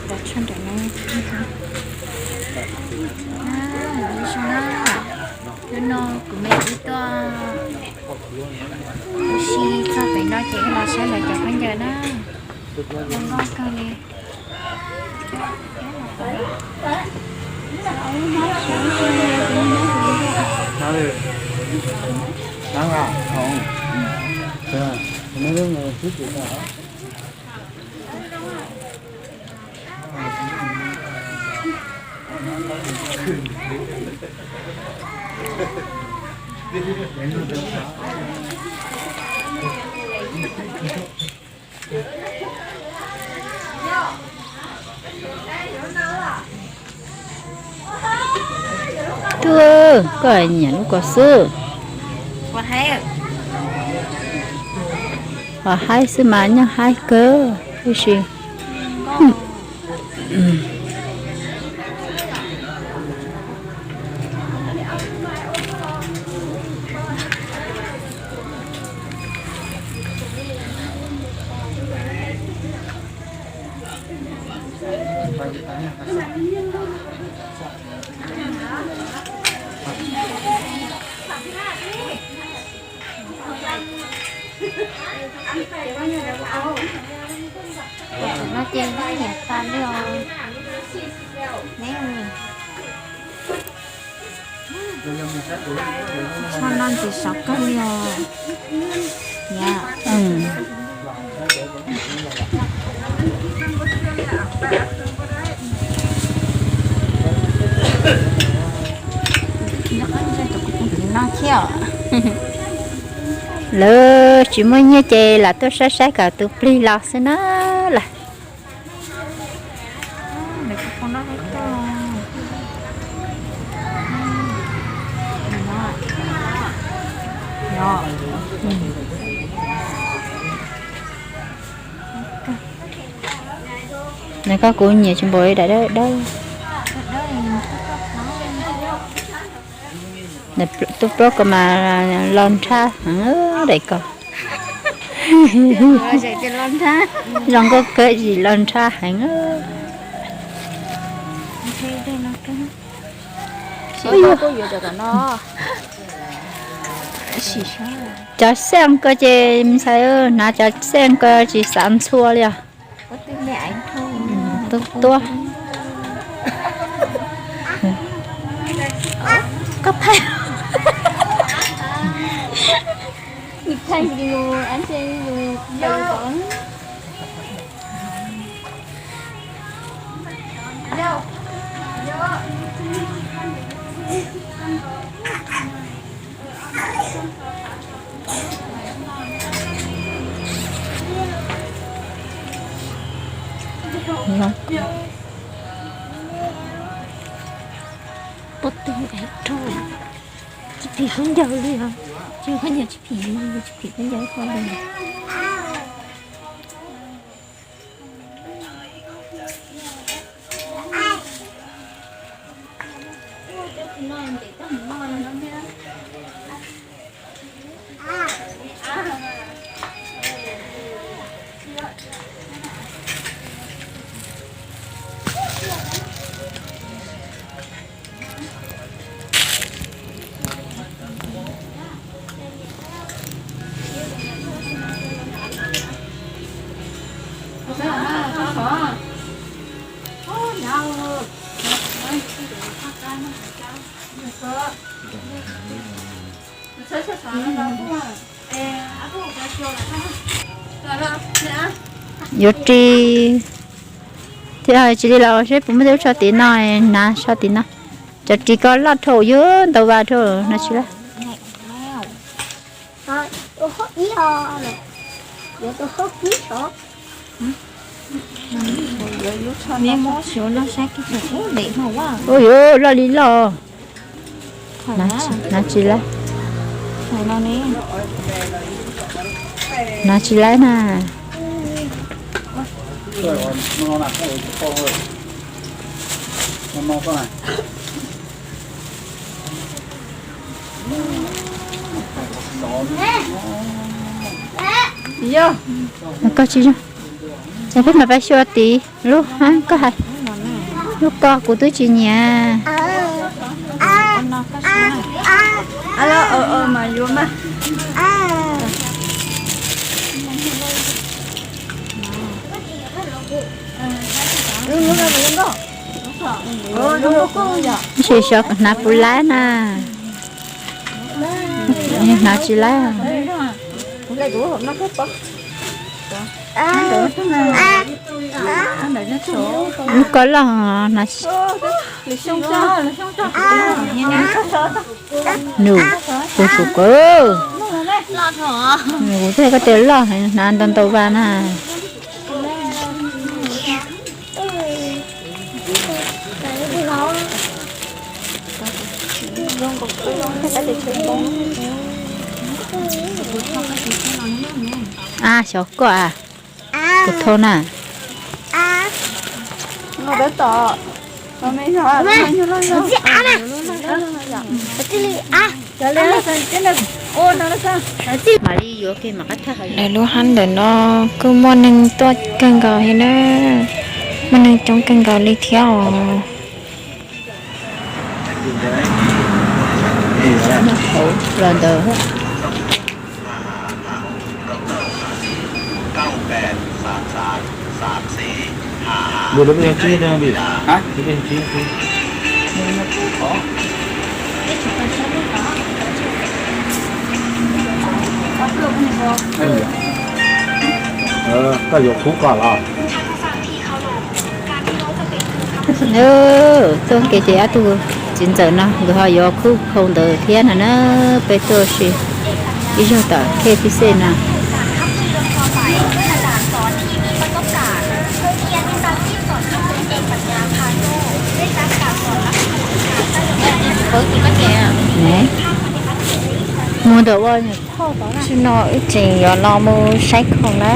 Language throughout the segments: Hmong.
Pov tshuaj nram no. Hnub no kuv me tub tuaj ua si txog pem no ces los saib lawv cov khaub ncaws na. Zoo nkauj kawg li. Tub, koj nyiam lub ko xwb. Ho haib xwb mas nyob haib kawg tab sis. No ces nyiam tas li os. Neb, tsho no ntxim sov kawg li os. Lawv tsis muaj nyiaj ces lam tuaj saib saib kom tus plig los xwb na lawm. Nws koj kuv nyiam tsis npaum li daim dawb dawb. Tub plaub ko mas los nrhab heev daim ko. Zoo nkauj kawg, zim los nrhab heev. Cov xeej ko ces ntxhais hnav cov xeej ko tsis xav ntxhua li os. Tub tuab. Pob tw es rau tsis phim khaub ncaws li os. Tsis khaub ncaws tsis phim, tsis phim khaub ncaws koj li. Yuav ris thiab tsis li los seb puas muaj tej lub tsho tim no, hnav tsho tim no. Cov ris ko loj dhau yuav ntau vas dhau no tsis laj. Ua yuav loj li loj. Hnav tsis laj. Hnav tsis laj na. Yog, koj tsis zoo. Peb mam pab xyuas tim lub hab koj hais, lub ko kuv twb tsis nyiam. Tab sis xyov hnav puas laib na. Hnav tsis laib. Lub ko loj hnav. Nws, kuv sub ko, kuv thiaj koj tias loj, hnav ntau ntau vas na. A, xyov koj a, tus thau na. Mam li yuav ke mam qab thaj. Lawv lub hab ntawm no kuj muaj neeg tuaj kawg nkaus li na, muaj neeg coob kawg nkaus li thiab os. Los ntawd. Koj yuav khub koj los? Tuaj kev ces ob tug txiv ntxawm no nkawd ho yuav khub khau ntawd thiab no na. Peb tuaj si ib zaug tom K F C no. Mus ntawm ua. Tsim no wb tseem yuav los mus saib khoom na.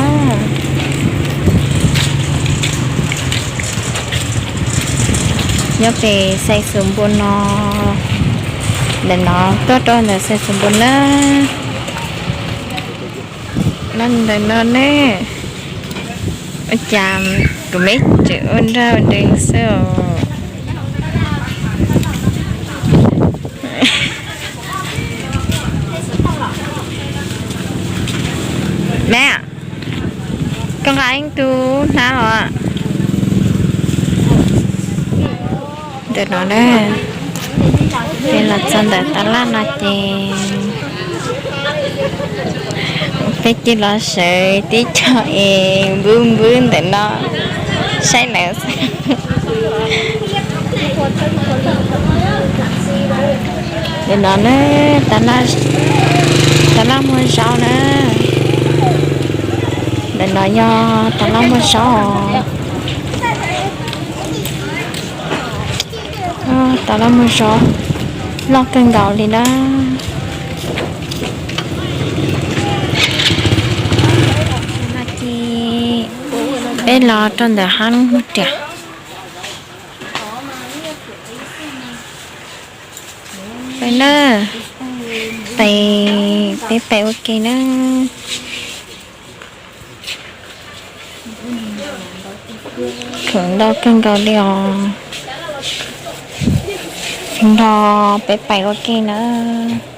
Nyob pem Xais Xus Npua no, ntawm no tuaj rau ntawm Xais Xus Npua na. No ntawm no ne, ua cas kuv me tseem ua nraj ua nrees xwb os. Me, koj nqa ib tug hnab los. Ntawm no na, peb los txog ntawm tab laj no ces peb cia los sawv tib co es npwb npwb ntawm no saib lawv. Ntawm no na, tab laj muag zaub na. Ntawm no yog tab laj muag zaub os. Tab laj muag zaub loj kawg nkaus li na. Peb los rau ntawm hab muag riam. Pais na, pais, peb pais ua ke na. Khoom ntau kawg nkaus li os. Nrog peb pais ua ke nawb.